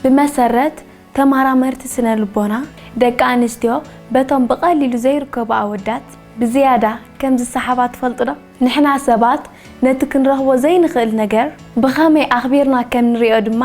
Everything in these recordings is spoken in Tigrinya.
ብመሰረት ተመራመርቲ ስነ ልቦና፣ ደቂ ኣንስትዮ በቶም ብቐሊሉ ዘይርከቡ ኣወዳት ብዝያዳ ከም ዝሰሓባ ትፈልጡ ዶ? ንሕና ሰባት ነቲ ክንረኽቦ ዘይንኽእል ነገር ብኸመይ ኣኽቢርና ከም ንሪኦ ድማ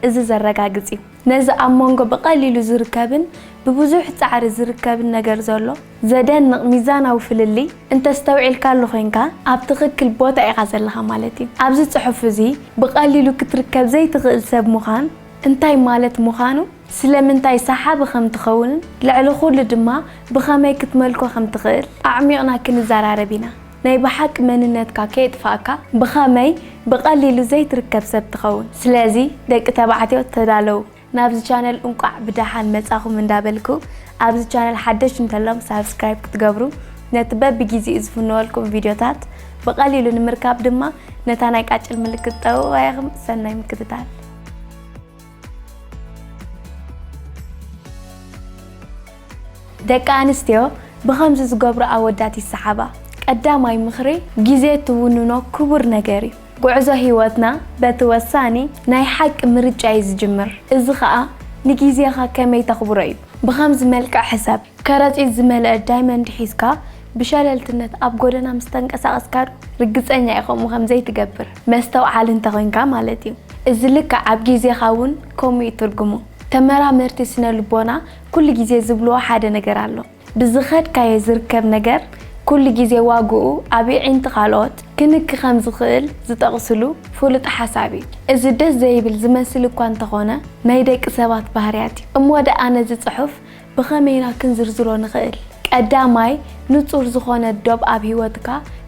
እዚ ዘረጋግጽ እዩ። ነዚ ኣብ መንጎ ብቐሊሉ ዝርከብን ብብዙሕ ጻዕሪ ዝርከብን ነገር ዘሎ ዘደንቕ ሚዛናዊ ፍልልይ እንተስተውዒልካሉ ኮይንካ፣ ኣብ ትኽክል ቦታ ኢኻ ዘለኻ ማለት እዩ። ኣብዚ ጽሑፍ እዚ ብቐሊሉ ክትርከብ ዘይትኽእል ሰብ ምዃን እንታይ ማለት ምዃኑ፣ ስለምንታይ ሰሓቢ ከም ትኸውንን ልዕሊ ኩሉ ድማ ብኸመይ ክትመልኮ ከም ትኽእል ኣዕሚቕና ክንዘራረብ ኢና። ናይ ብሓቂ መንነትካ ከየጥፋእካ ብኸመይ ብቐሊሉ ዘይትርከብ ሰብ ትኸውን። ስለዚ ደቂ ተባዕትዮ ተዳለዉ። ናብዚ ቻነል እንቋዕ ብደሓን መጻኹም እንዳበልኩ፣ ኣብዚ ቻነል ሓደሽ እንተሎም ሳብስክራይብ ክትገብሩ፣ ነቲ በብጊዜኡ ዝፍነወልኩም ቪድዮታት ብቐሊሉ ንምርካብ ድማ ነታ ናይ ቃጭል ምልክት ጠውቑ ኢኹም። ሰናይ ምክትታል። ደቂ ኣንስትዮ ብኸምዚ ዝገብሩ ኣወዳት ይሰሓባ። ቀዳማይ ምኽሪ፣ ግዜ ትውንኖ ክቡር ነገር እዩ። ጉዕዞ ህይወትና በቲ ወሳኒ ናይ ሓቂ ምርጫ እዩ ዝጅምር። እዚ ኸኣ ንግዜኻ ከመይ ተኽብሮ እዩ። ብኸምዚ መልክዕ ሕሰብ። ከረጺት ዝመልአ ዳይመንድ ሒዝካ ብሸለልትነት ኣብ ጎደና ምስ ተንቀሳቐስካ ዶ? ርግጸኛ እየ ከምኡ ከም ዘይትገብር። መስተውዓሊ እንተ ኾይንካ ማለት እዩ። እዚ ልክዕ ኣብ ግዜኻ እውን ከምኡ እዩ ትርጉሙ። ተመራመርቲ ስነ ልቦና ኩሉ ግዜ ዝብልዎ ሓደ ነገር ኣሎ። ብዝኸድካዮ ዝርከብ ነገር ኩሉ ግዜ ዋግኡ ኣብ የዒንቲ ካልኦት ክንኪ ከም ዝኽእል ዝጠቕስሉ ፍሉጥ ሓሳብ እዩ። እዚ ደስ ዘይብል ዝመስል እኳ እንተኾነ ናይ ደቂ ሰባት ባህርያት እዩ። እሞ ደኣ ነዚ ጽሑፍ ብኸመይ ኢና ክንዝርዝሮ ንኽእል? ቀዳማይ፣ ንጹር ዝኾነ ዶብ ኣብ ህይወትካ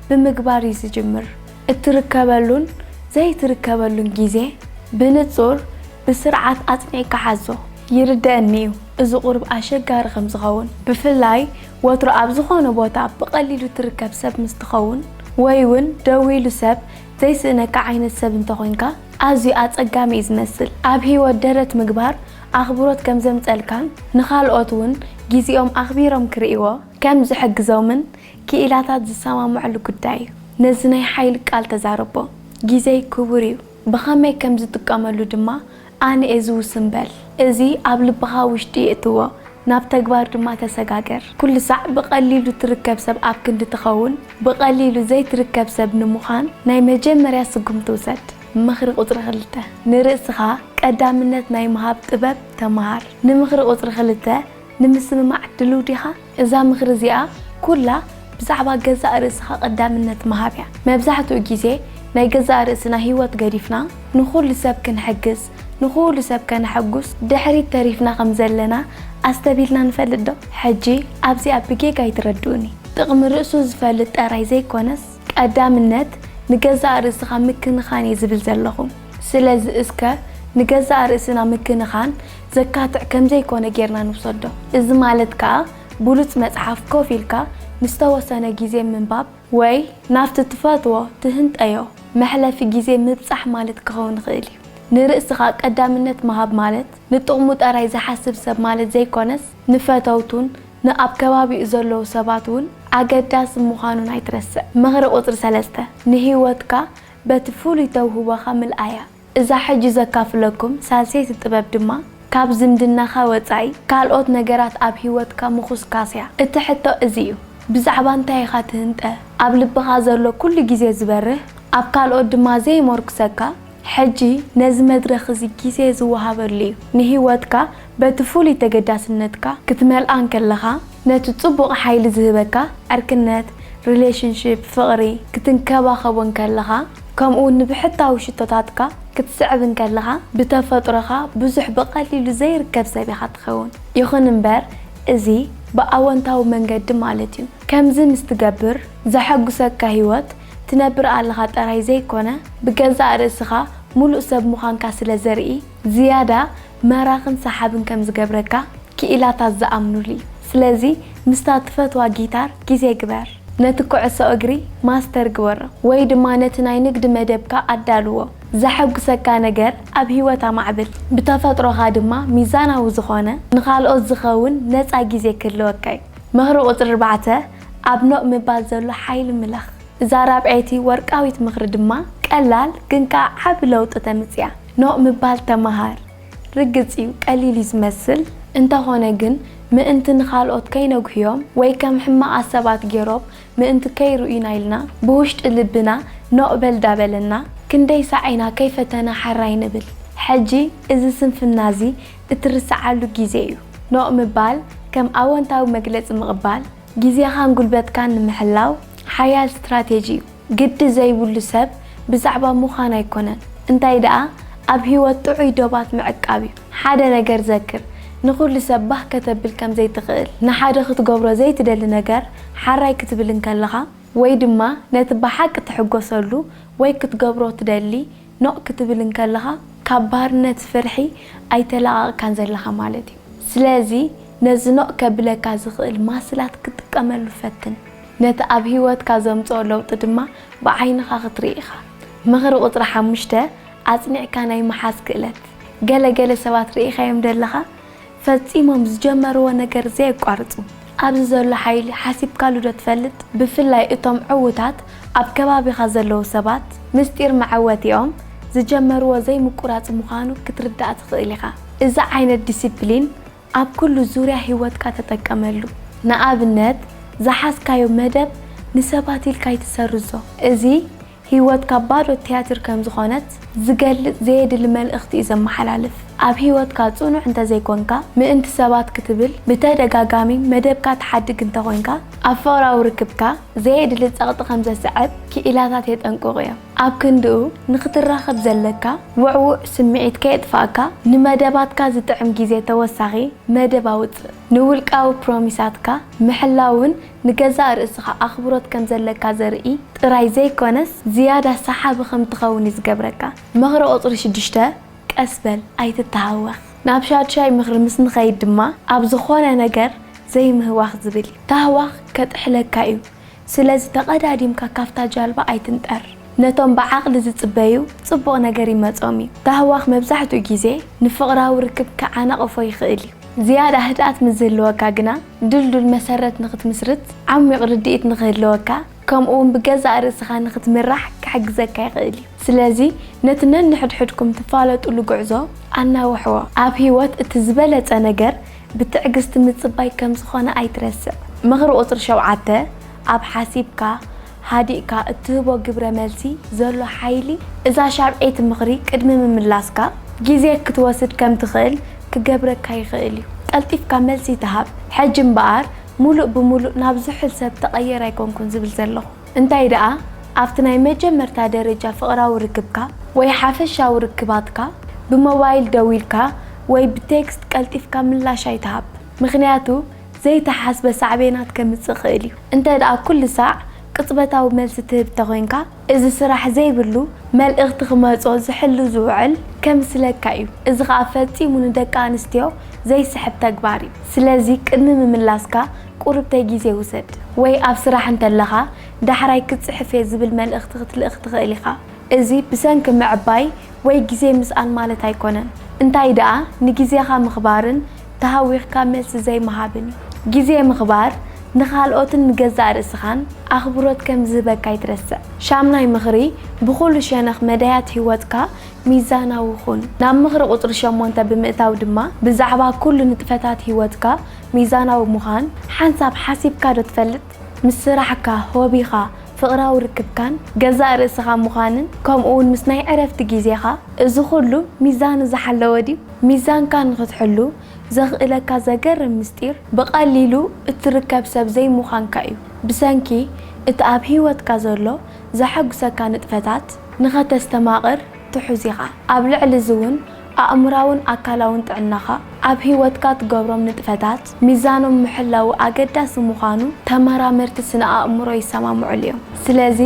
ብምግባር እዩ ዝጅምር። እትርከበሉን ዘይትርከበሉን ግዜ ብንጹር ብስርዓት ኣጽኒዕካ ሓዞ። ይርደኣኒ እዩ እዚ ቁሩብ ኣሸጋሪ ከም ዝኸውን፣ ብፍላይ ወትሩ ኣብ ዝኾነ ቦታ ብቐሊሉ ትርከብ ሰብ ምስ ትኸውን፣ ወይ እውን ደዊሉ ሰብ ዘይስእነካ ዓይነት ሰብ እንተኾይንካ፣ ኣዝዩ ኣጸጋሚ እዩ ዝመስል። ኣብ ህይወት ደረት ምግባር ኣኽብሮት ከም ዘምጸልካን ንኻልኦት እውን ግዜኦም ኣኽቢሮም ክርእይዎ ከም ዝሕግዞምን ክኢላታት ዝሰማምዕሉ ጉዳይ እዩ። ነዚ ናይ ሓይሊ ቃል ተዛረቦ። ግዜይ ክቡር እዩ፣ ብኸመይ ከም ዝጥቀመሉ ድማ ኣነ እየ ዝውስን በል። እዚ ኣብ ልብኻ ውሽጢ የእትዎ፣ ናብ ተግባር ድማ ተሰጋገር። ኩሉ ሳዕ ብቐሊሉ ትርከብ ሰብ ኣብ ክንዲ ትኸውን፣ ብቐሊሉ ዘይትርከብ ሰብ ንምዃን ናይ መጀመርያ ስጉምቲ ውሰድ። ምኽሪ ቁጽሪ ክልተ፣ ንርእስኻ ቀዳምነት ናይ ምሃብ ጥበብ ተመሃር። ንምኽሪ ቁጽሪ ክልተ ንምስምማዕ ድሉው ዲኻ? እዛ ምኽሪ እዚኣ ኩላ ብዛዕባ ገዛእ ርእስኻ ቀዳምነት ምሃብ እያ። መብዛሕትኡ ግዜ ናይ ገዛእ ርእስና ህይወት ገዲፍና ንኹሉ ሰብ ክንሕግዝ፣ ንኹሉ ሰብ ከነሐጉስ ድሕሪት ተሪፍና ከም ዘለና ኣስተብሂልና ንፈልጥ ዶ? ሕጂ ኣብዚኣ ብጌጋ ኣይትረድኡኒ። ጥቕሚ ርእሱ ዝፈልጥ ጥራይ ዘይኮነስ ቀዳምነት ንገዛእ ርእስኻ ምክንኻን እየ ዝብል ዘለኹ። ስለዚ እስከ ንገዛእ ርእስና ምክንኻን ዘካትዕ ከም ዘይኮነ ጌርና ንውሰዶ። እዚ ማለት ከኣ ብሉጽ መጽሓፍ ኮፍ ኢልካ ንዝተወሰነ ግዜ ምንባብ ወይ ናብቲ ትፈትዎ ትህንጠዮ መሕለፊ ግዜ ምብጻሕ ማለት ክኸውን ይኽእል እዩ። ንርእስኻ ቀዳምነት ምሃብ ማለት ንጥቕሙ ጥራይ ዝሓስብ ሰብ ማለት ዘይኮነስ ንፈተውቱን ንኣብ ከባቢኡ ዘለዉ ሰባት እውን ኣገዳሲ ምዃኑን ኣይትረስዕ። ምኽሪ ቁጽሪ ሰለስተ፣ ንህይወትካ በቲ ፍሉይ ተውህቦኻ ምልኣያ። እዛ ሕጂ ዘካፍለኩም ሳልሰይቲ ጥበብ ድማ ካብ ዝምድናኻ ወጻኢ ካልኦት ነገራት ኣብ ህይወትካ ምኹስካስ እያ። እቲ ሕቶ እዚ እዩ፣ ብዛዕባ እንታይ ኢኻ ትህንጠ? ኣብ ልብኻ ዘሎ ኩሉ ግዜ ዝበርህ፣ ኣብ ካልኦት ድማ ዘየመርኩሰካ፣ ሕጂ ነዚ መድረኽ እዚ ግዜ ዝወሃበሉ እዩ። ንህይወትካ በቲ ፍሉይ ተገዳስነትካ ክትመልኣ እንከለኻ፣ ነቲ ጽቡቕ ሓይሊ ዝህበካ ዕርክነት፣ ሪሌሽንሺፕ፣ ፍቕሪ፣ ክትንከባኸቦ እንከለኻ፣ ከምኡውን ንብሕታዊ ሽቶታትካ ክትስዕብ እንከለኻ፣ ብተፈጥሮኻ ብዙሕ ብቐሊሉ ዘይርከብ ሰብ ኢኻ ትኸውን። ይኹን እምበር፣ እዚ ብኣወንታዊ መንገዲ ማለት እዩ። ከምዚ ምስ ትገብር፣ ዘሐጉሰካ ህይወት ትነብር ኣለኻ ጥራይ ዘይኮነ፣ ብገዛእ ርእስኻ ምሉእ ሰብ ምዃንካ ስለ ዘርኢ፣ ዝያዳ ማራኽን ሰሓብን ከም ዝገብረካ ክኢላታት ዝኣምኑሉ እዩ። ስለዚ፣ ምስታ ትፈትዋ ጊታር ግዜ ግበር። ነቲ ኩዕሶ እግሪ ማስተር ግበሮ፣ ወይ ድማ ነቲ ናይ ንግዲ መደብካ ኣዳልዎ። ዘሐጉሰካ ነገር ኣብ ህይወት ኣማዕብል። ብተፈጥሮኻ ድማ ሚዛናዊ ዝኾነ፣ ንኻልኦት ዝኸውን ነጻ ግዜ ክህልወካ እዩ። ምኽሪ ቁጽሪ ኣርባዕተ፣ ኣብ ኖእ ምባል ዘሎ ሓይሊ ምለኽ። እዛ ራብዐይቲ ወርቃዊት ምኽሪ ድማ ቀላል ግን ከኣ ዓቢ ለውጢ ተምጽእ እያ። ኖእ ምባል ተመሃር። ርግጽ እዩ፣ ቀሊል እዩ ዝመስል። እንተኾነ ግን፣ ምእንቲ ንኻልኦት ከይነጉህዮም ወይ ከም ሕማቓት ሰባት ገይሮም ምእንቲ ከይርእዩና ኢልና፣ ብውሽጢ ልብና ኖቕ በል ዳበለና፣ ክንደይ ሳዕ ኢና ከይፈተና ሓራይ ንብል። ሕጂ እዚ ስንፍና እዚ እትርስዓሉ ግዜ እዩ። ኖቕ ምባል ከም ኣወንታዊ መግለጺ ምቕባል፣ ግዜኻን ጉልበትካን ንምሕላው ሓያል ስትራቴጂ እዩ። ግዲ ዘይብሉ ሰብ ብዛዕባ ምዃን ኣይኮነን፣ እንታይ ደኣ ኣብ ህይወት ጥዑይ ዶባት ምዕቃብ እዩ። ሓደ ነገር ዘክር፣ ንኹሉ ሰብ ባህ ከተብል ከም ዘይትኽእል፣ ንሓደ ክትገብሮ ዘይትደሊ ነገር ሓራይ ክትብል እንከለኻ፣ ወይ ድማ ነቲ ብሓቂ ትሕጎሰሉ ወይ ክትገብሮ ትደሊ ኖቕ ክትብል እንከለኻ፣ ካብ ባርነት ፍርሒ ኣይተላቐቕካን ዘለኻ ማለት እዩ። ስለዚ ነዚ ኖቕ ከብለካ ዝኽእል ማስላት ክትጥቀመሉ ፈትን። ነቲ ኣብ ህይወትካ ዘምጽኦ ለውጢ ድማ ብዓይንኻ ክትርኢ ኢኻ። ምኽሪ ቁጽሪ ሓሙሽተ፣ ኣጽኒዕካ ናይ ምሓዝ ክእለት። ገለ ገለ ሰባት ርኢኻዮም ደለኻ? ፈጺሞም ዝጀመርዎ ነገር ዘየቋርጹ። ኣብዚ ዘሎ ሓይሊ ሓሲብካሉ ዶ ትፈልጥ? ብፍላይ እቶም ዕዉታት ኣብ ከባቢኻ ዘለዉ ሰባት፣ ምስጢር መዐወቲኦም ዝጀመርዎ ዘይምቁራጽ ምዃኑ ክትርዳእ ትኽእል ኢኻ። እዚ ዓይነት ዲሲፕሊን ኣብ ኩሉ ዙርያ ህይወትካ ተጠቀመሉ። ንኣብነት፣ ዝሓዝካዮ መደብ ንሰባት ኢልካ ኣይትሰርዞ። እዚ ህይወትካ ባዶ ትያትር ከም ዝኾነት ዝገልጽ ዘየድሊ መልእኽቲ እዩ ዘመሓላልፍ። ኣብ ህይወትካ ጽኑዕ እንተዘይኮንካ፣ ምእንቲ ሰባት ክትብል ብተደጋጋሚ መደብካ ትሓድግ እንተኾይንካ፣ ኣብ ፍቕራዊ ርክብካ ዘየድሊ ጸቕጢ ከም ዘስዕብ ክኢላታት የጠንቅቑ እዮም። ኣብ ክንድኡ፣ ንኽትራኸብ ዘለካ ውዕዉዕ ስምዒት ከየጥፋእካ፣ ንመደባትካ ዝጥዕም ግዜ ተወሳኺ መደብ ኣውጽእ። ንውልቃዊ ፕሮሚሳትካ ምሕላውን ንገዛእ ርእስኻ ኣኽብሮት ከም ዘለካ ዘርኢ ጥራይ ዘይኮነስ፣ ዝያዳ ሰሓቢ ከም ትኸውን እዩ ዝገብረካ። ምኽሪ ቁጽሪ ሽዱሽተ፣ ቀስ በል፣ ኣይትተሃወኽ። ናብ ሻድሻይ ምኽሪ ምስ ንኸይድ ድማ፣ ኣብ ዝኾነ ነገር ዘይምህዋኽ ዝብል እዩ። ታህዋኽ ከጥሕለካ እዩ። ስለዚ ተቐዳዲምካ ካብታ ጃልባ ኣይትንጠር። ነቶም ብዓቕሊ ዝጽበዩ፣ ጽቡቕ ነገር ይመጾም እዩ። ታህዋኽ መብዛሕትኡ ግዜ ንፍቕራዊ ርክብ ክዓናቕፎ ይኽእል እዩ። ዝያዳ ህድኣት ምስ ዝህልወካ ግና፣ ድልዱል መሰረት ንኽትምስርት፣ ዓሚቕ ርድኢት ንኽህልወካ፣ ከምኡውን ብገዛእ ርእስኻ ንኽትምራሕ ክሕግዘካ ይኽእል እዩ። ስለዚ፣ ነቲ ነንሕድሕድኩም ትፋለጡሉ ጉዕዞ ኣናውሕዎ። ኣብ ህይወት እቲ ዝበለጸ ነገር ብትዕግስቲ ምጽባይ ከም ዝኾነ ኣይትረስዕ። ምኽሪ ቁጽሪ ሸውዓተ፣ ኣብ ሓሲብካ፣ ሃዲእካ እትህቦ ግብረ መልሲ ዘሎ ሓይሊ። እዛ ሻብዐይቲ ምኽሪ ቅድሚ ምምላስካ ግዜ ክትወስድ ከም ትኽእል ክገብረካ ይኽእል እዩ። ቀልጢፍካ መልሲ ተሃብ። ሕጂ እምበኣር ምሉእ ብምሉእ ናብ ዝሑል ሰብ ተቐየር ኣይኮንኩን ዝብል ዘለኹ። እንታይ ደኣ፣ ኣብቲ ናይ መጀመርታ ደረጃ ፍቕራዊ ርክብካ ወይ ሓፈሻዊ ርክባትካ ብሞባይል ደዊልካ ወይ ብቴክስት ቀልጢፍካ ምላሽ ኣይትሃብ። ምኽንያቱ ዘይተሓስበ ሳዕቤናት ከምጽእ ይኽእል እዩ። እንተ ደኣ ኩሉ ሳዕ ቅጽበታዊ መልሲ ትህብ እንተኾይንካ፣ እዚ ስራሕ ዘይብሉ መልእኽቲ ክመጾ ዝሕሉ ዝውዕል ከምስለካ እዩ። እዚ ኸኣ ፈጺሙ ንደቂ ኣንስትዮ ዘይስሕብ ተግባር እዩ። ስለዚ ቅድሚ ምምላስካ ቁሩብተይ ግዜ ውሰድ። ወይ ኣብ ስራሕ እንተለኻ ዳሕራይ ክጽሕፍ እየ ዝብል መልእኽቲ ክትልእኽ ትኽእል ኢኻ። እዚ ብሰንኪ ምዕባይ ወይ ግዜ ምስኣን ማለት ኣይኮነን። እንታይ ደኣ ንግዜኻ ምኽባርን ተሃዊኽካ መልሲ ዘይምሃብን እዩ። ግዜ ምኽባር ንኻልኦትን ንገዛእ ርእስኻን ኣኽብሮት ከም ዝህበካ ኣይትረስዕ። ሻምናይ ምኽሪ፣ ብኹሉ ሸነኽ መዳያት ህይወትካ ሚዛናዊ ኩን። ናብ ምኽሪ ቁጽሪ ሸሞንተ ብምእታው ድማ፣ ብዛዕባ ኩሉ ንጥፈታት ህይወትካ ሚዛናዊ ምዃን፣ ሓንሳብ ሓሲብካ ዶ ትፈልጥ? ምስ ስራሕካ፣ ሆቢኻ፣ ፍቕራዊ ርክብካን ገዛእ ርእስኻ ምዃንን፣ ከምኡውን ምስ ናይ ዕረፍቲ ግዜኻ፣ እዚ ኹሉ ሚዛኑ ዝሓለወ ድዩ? ሚዛንካ ንኽትሕሉ ዘኽእለካ ዘገርም ምስጢር፣ ብቐሊሉ እትርከብ ሰብ ዘይምዃንካ እዩ። ብሰንኪ እቲ ኣብ ህይወትካ ዘሎ ዘሐጉሰካ ንጥፈታት ንኸተስተማቕር ትሑዝ ኢኻ። ኣብ ልዕሊ እዚ እውን፣ ኣእምራውን ኣካላውን ጥዕናኻ፣ ኣብ ህይወትካ ትገብሮም ንጥፈታት ሚዛኖም ምሕላው ኣገዳሲ ምዃኑ ተመራመርቲ ስነ ኣእምሮ ይሰማምዑሉ እዮም። ስለዚ፣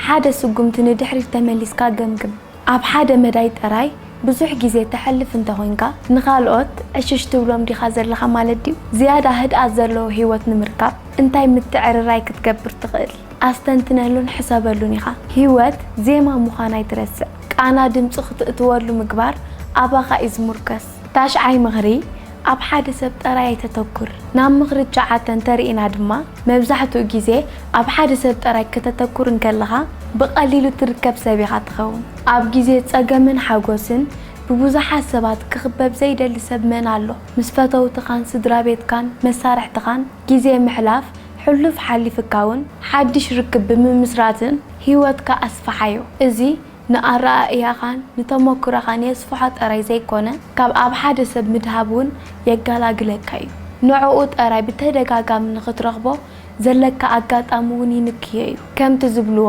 ሓደ ስጉምቲ ንድሕሪት ተመሊስካ ገምግም። ኣብ ሓደ መዳይ ጥራይ ብዙሕ ግዜ ተሕልፍ እንተኾይንካ፣ ንኻልኦት ዕሽሽ ትብሎም ዲኻ ዘለኻ ማለት ድዩ? ዝያዳ ህድኣት ዘለዎ ህይወት ንምርካብ እንታይ ምትዕርራይ ክትገብር ትኽእል? ኣስተንትነሉን ሕሰበሉን ኢኻ። ህይወት ዜማ ምዃና ኣይትረስዕ። ቃና ድምጺ ክትእትወሉ ምግባር ኣባኻ እዩ ዝሙርከስ። ታሽዓይ ምኽሪ፣ ኣብ ሓደ ሰብ ጥራይ ኣይተተኩር። ናብ ምኽሪ ትሽዓተ እንተርኢና ድማ፣ መብዛሕትኡ ግዜ ኣብ ሓደ ሰብ ጥራይ ከተተኩር እንከለኻ፣ ብቐሊሉ ትርከብ ሰብ ኢኻ ትኸውን። ኣብ ግዜ ጸገምን ሓጎስን ብብዙሓት ሰባት ክኽበብ ዘይደሊ ሰብ መን ኣሎ? ምስ ፈተውትኻን ስድራ ቤትካን መሳርሕትኻን ግዜ ምሕላፍ፣ ሕሉፍ ሓሊፍካ እውን ሓድሽ ርክብ ብምምስራትን ህይወትካ ኣስፍሓዮ። እዚ ንኣረኣእያኻን ንተመኩሮኻን የስፍሖ ጥራይ ዘይኮነ፣ ካብ ኣብ ሓደ ሰብ ምድሃብ እውን የገላግለካ እዩ። ንዕኡ ጥራይ ብተደጋጋሚ ንኽትረኽቦ ዘለካ ኣጋጣሚ እውን ይንክዮ እዩ። ከምቲ ዝብልዎ፣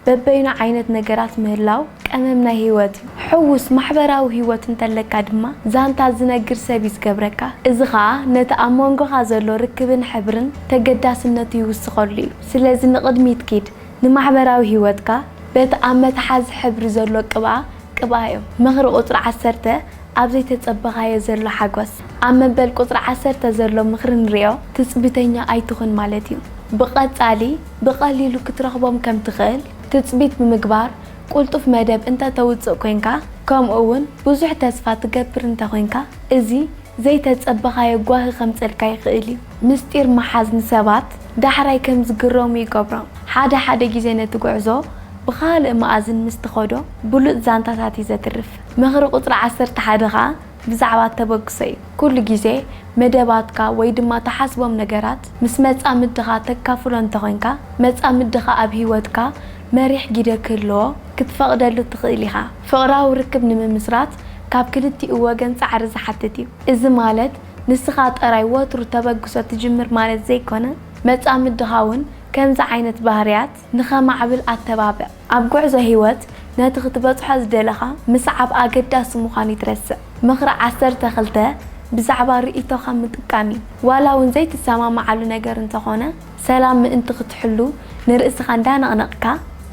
በበይኑ ዓይነት ነገራት ምህላው ቀመም ናይ ህይወት እዩ። ሕዉስ ማሕበራዊ ህይወት እንተለካ ድማ፣ ዛንታ ዝነግር ሰብ እዩ ዝገብረካ። እዚ ኸኣ ነቲ ኣብ መንጎኻ ዘሎ ርክብን ሕብርን ተገዳስነቱ ይውስኸሉ እዩ። ስለዚ ንቕድሚት ኪድ፣ ንማሕበራዊ ህይወትካ በቲ ኣብ መትሓዚ ሕብሪ ዘሎ ቅብኣ ቅብኣዮ። ምኽሪ ቁጽሪ ዓሰርተ፣ ኣብ ዘይተጸበኻዮ ዘሎ ሓጎስ። ኣብ መበል ቁጽሪ ዓሰርተ ዘሎ ምኽሪ ንርዮ፣ ትጽቢተኛ ኣይትኹን ማለት እዩ። ብቐጻሊ ብቐሊሉ ክትረኽቦም ከም ትኽእል ትጽቢት ብምግባር፣ ቅልጡፍ መደብ እንተ ተውጽእ ኮይንካ፣ ከምኡ እውን ብዙሕ ተስፋ ትገብር እንተ ኮይንካ፣ እዚ ዘይተጸበኻዮ ጓሂ ከምጸልካ ይኽእል እዩ። ምስጢር ምሓዝ ንሰባት ዳሕራይ ከም ዝግረሙ ይገብሮም። ሓደ ሓደ ግዜ ነቲ ጉዕዞ ብኻልእ መኣዝን ምስ ትኸዶ፣ ብሉጽ ዛንታታት እዩ ዘትርፍ። ምኽሪ ቁጽሪ ዓሰርተ ሓደ ኸኣ ብዛዕባ ተበግሶ እዩ። ኩሉ ግዜ መደባትካ ወይ ድማ ትሓስቦም ነገራት ምስ መጻምድኻ ተካፍሎ እንተኾይንካ፣ መጻምድኻ ኣብ ህይወትካ መሪሕ ግደ ክህልዎ ክትፈቕደሉ ትኽእል ኢኻ። ፍቕራዊ ርክብ ንምምስራት ካብ ክልቲኡ ወገን ጻዕሪ ዝሓትት እዩ። እዚ ማለት ንስኻ ጥራይ ወትሩ ተበግሶ ትጅምር ማለት ዘይኮነ፣ መጻምድኻ እውን ከምዚ ዓይነት ባህርያት ንኸማዕብል ኣተባብዕ። ኣብ ጉዕዞ ህይወት ነቲ ክትበጽሖ ዝደለኻ ምስዓብ ኣገዳሲ ምዃኑ ይትረስዕ። ምኽሪ ዓሰርተ ክልተ ብዛዕባ ርእይቶኻ ምጥቃም እዩ። ዋላ እውን ዘይትሰማማዓሉ ነገር እንተኾነ፣ ሰላም ምእንቲ ክትሕሉ ንርእስኻ እንዳነቕነቕካ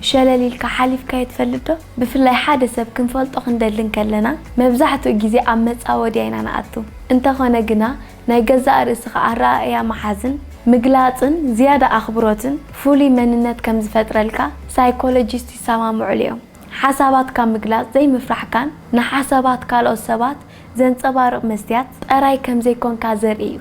ሸለል ኢልካ ሓሊፍካዮ ትፈልጥ ዶ? ብፍላይ ሓደ ሰብ ክንፈልጦ ክንደሊ እንከለና፣ መብዛሕትኡ ግዜ ኣብ መጻወድያ ኢና ንኣቱ። እንተኾነ ግና፣ ናይ ገዛእ ርእስኻ ኣረኣእያ ምሓዝን ምግላጽን ዝያዳ ኣኽብሮትን ፍሉይ መንነት ከም ዝፈጥረልካ ሳይኮሎጂስት ይሰማምዑሉ እዮም። ሓሳባትካ ምግላጽ ዘይምፍራሕካን ንሓሳባት ካልኦት ሰባት ዘንጸባርቕ መስትያት ጥራይ ከም ዘይኮንካ ዘርኢ እዩ።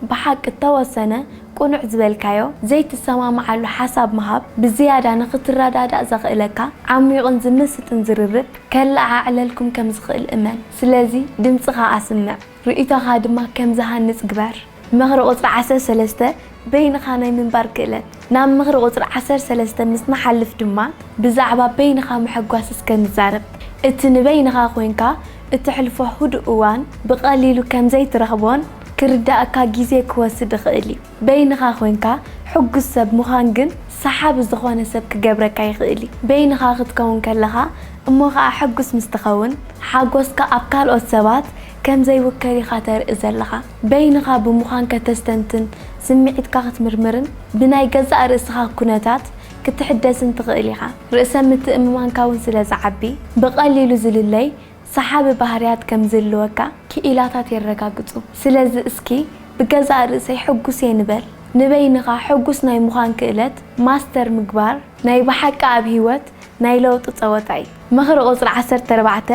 ብሓቂ እተወሰነ ቅኑዕ ዝበልካዮ ዘይትሰማምዓሉ ሓሳብ ምሃብ ብዝያዳ ንኽትረዳዳእ ዘኽእለካ ዓሚቑን ዝምስጥን ዝርርብ ከለዓዕለልኩም ከም ዝኽእል እመን። ስለዚ ድምጽኻ ኣስምዕ፣ ርእይቶኻ ድማ ከም ዝሃንጽ ግበር። ምኽሪ ቁጽሪ ዓሰርተ ሰለስተ በይንኻ ናይ ምንባር ክእለት። ናብ ምኽሪ ቁጽሪ ዓሰርተ ሰለስተ ምስ ንሓልፍ ድማ ብዛዕባ በይንኻ ምሕጓስ እስከ ንዛረብ። እቲ ንበይንኻ ኮይንካ እተሕልፎ ህዱእ እዋን ብቐሊሉ ከም ዘይትረኽቦን ክርዳእካ ግዜ ክወስድ ይኽእል እዩ። በይንኻ ኮይንካ ሕጉስ ሰብ ምዃን ግን ሰሓቢ ዝኾነ ሰብ ክገብረካ ይኽእል እዩ። በይንኻ ክትከውን ከለኻ እሞ ኸኣ ሕጉስ ምስ ትኸውን፣ ሓጎስካ ኣብ ካልኦት ሰባት ከም ዘይውከል ኢኻ ተርኢ ዘለኻ። በይንኻ ብምዃን ከተስተንትን ስምዒትካ ክትምርምርን ብናይ ገዛእ ርእስኻ ኩነታት ክትሕደስን ትኽእል ኢኻ። ርእሰ ምትእምማንካ እውን ስለ ዝዓቢ፣ ብቐሊሉ ዝልለይ ሰሓቢ ባህርያት ከም ዝህልወካ ክኢላታት የረጋግጹ። ስለዚ እስኪ ብገዛእ ርእሰይ ሕጉስ እየ ንበል። ንበይንኻ ሕጉስ ናይ ምዃን ክእለት ማስተር ምግባር ናይ ብሓቂ ኣብ ህይወት ናይ ለውጢ ጸወታ እዩ። ምኽሪ ቁጽሪ ዓሰርተ ኣርባዕተ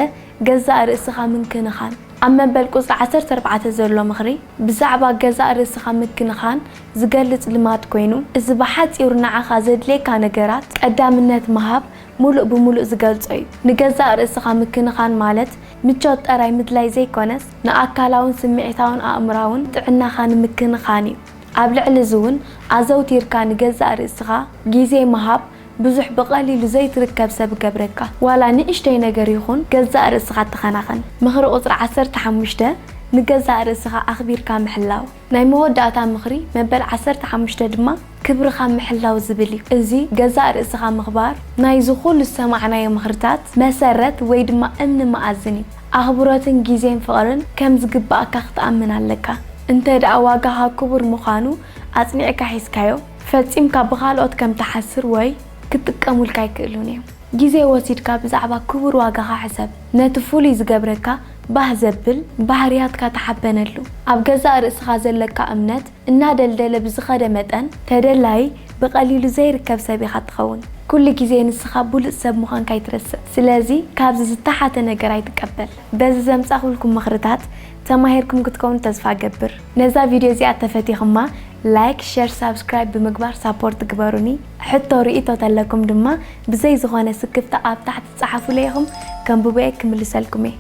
ገዛእ ርእስኻ ምክንኻን። ኣብ መበል ቁጽሪ ዓሰርተ ኣርባዕተ ዘሎ ምኽሪ ብዛዕባ ገዛእ ርእስኻ ምክንኻን ዝገልጽ ልማድ ኮይኑ፣ እዚ ብሓጺሩ ንዓኻ ዘድልየካ ነገራት ቀዳምነት ምሃብ ምሉእ ብምሉእ ዝገልጾ እዩ። ንገዛእ ርእስኻ ምክንኻን ማለት ምቾት ጥራይ ምድላይ ዘይኮነስ፣ ንኣካላውን ስምዒታውን ኣእምሮኣውን ጥዕናኻ ንምክንኻን እዩ። ኣብ ልዕሊ እዚ እውን ኣዘውቲርካ ንገዛእ ርእስኻ ግዜ ምሃብ ብዙሕ ብቐሊሉ ዘይትርከብ ሰብ ይገብረካ። ዋላ ንእሽተይ ነገር ይኹን ገዛእ ርእስኻ ተኸናኸን። ምኽሪ ቁጽሪ ዓሰርተ ሓሙሽተ ንገዛእ ርእስኻ ኣኽቢርካ ምሕላው። ናይ መወዳእታ ምኽሪ መበል ዓሰርተ ሓሙሽተ ድማ ክብርኻ ምሕላው ዝብል እዩ። እዚ ገዛእ ርእስኻ ምኽባር ናይዚ ኩሉ ዝሰማዕናዮ ምኽርታት መሰረት ወይ ድማ እምኒ መኣዝን እዩ። ኣኽብሮትን ግዜን ፍቕርን ከም ዝግባኣካ ክትኣምን ኣለካ። እንተ ደኣ ዋጋኻ ክቡር ምዃኑ ኣጽኒዕካ ሒዝካዮ፣ ፈጺምካ ብኻልኦት ከም ትሓስር ወይ ክጥቀሙልካ ኣይክእሉን እዮም። ግዜ ወሲድካ ብዛዕባ ክቡር ዋጋኻ ሕሰብ። ነቲ ፍሉይ ዝገብረካ ባህ ዘብል ባህርያትካ ተሓበነሉ። ኣብ ገዛእ ርእስኻ ዘለካ እምነት እናደልደለ ብዝኸደ መጠን፣ ተደላዪ ብቐሊሉ ዘይርከብ ሰብ ኢኻ ትኸውን። ኩሉ ግዜ ንስኻ ብሉጽ ሰብ ምዃንካ ኣይትረስዕ። ስለዚ ካብዚ ዝተሓተ ነገር ኣይትቀበል። በዚ ዘምጻኹልኩም ምኽርታት ተማሂርኩም ክትከውኑ ተስፋ እገብር። ነዛ ቪድዮ እዚኣ ተፈቲኹማ፣ ላይክ፣ ሸር፣ ሳብስክራይብ ብምግባር ሳፖርት ግበሩኒ። ሕቶ ርእይቶ ተለኩም ድማ ብዘይ ዝኾነ ስክፍታ ኣብ ታሕቲ ጸሓፉለይ ኢኹም፣ ከንብቦ እየ ክምልሰልኩም እየ።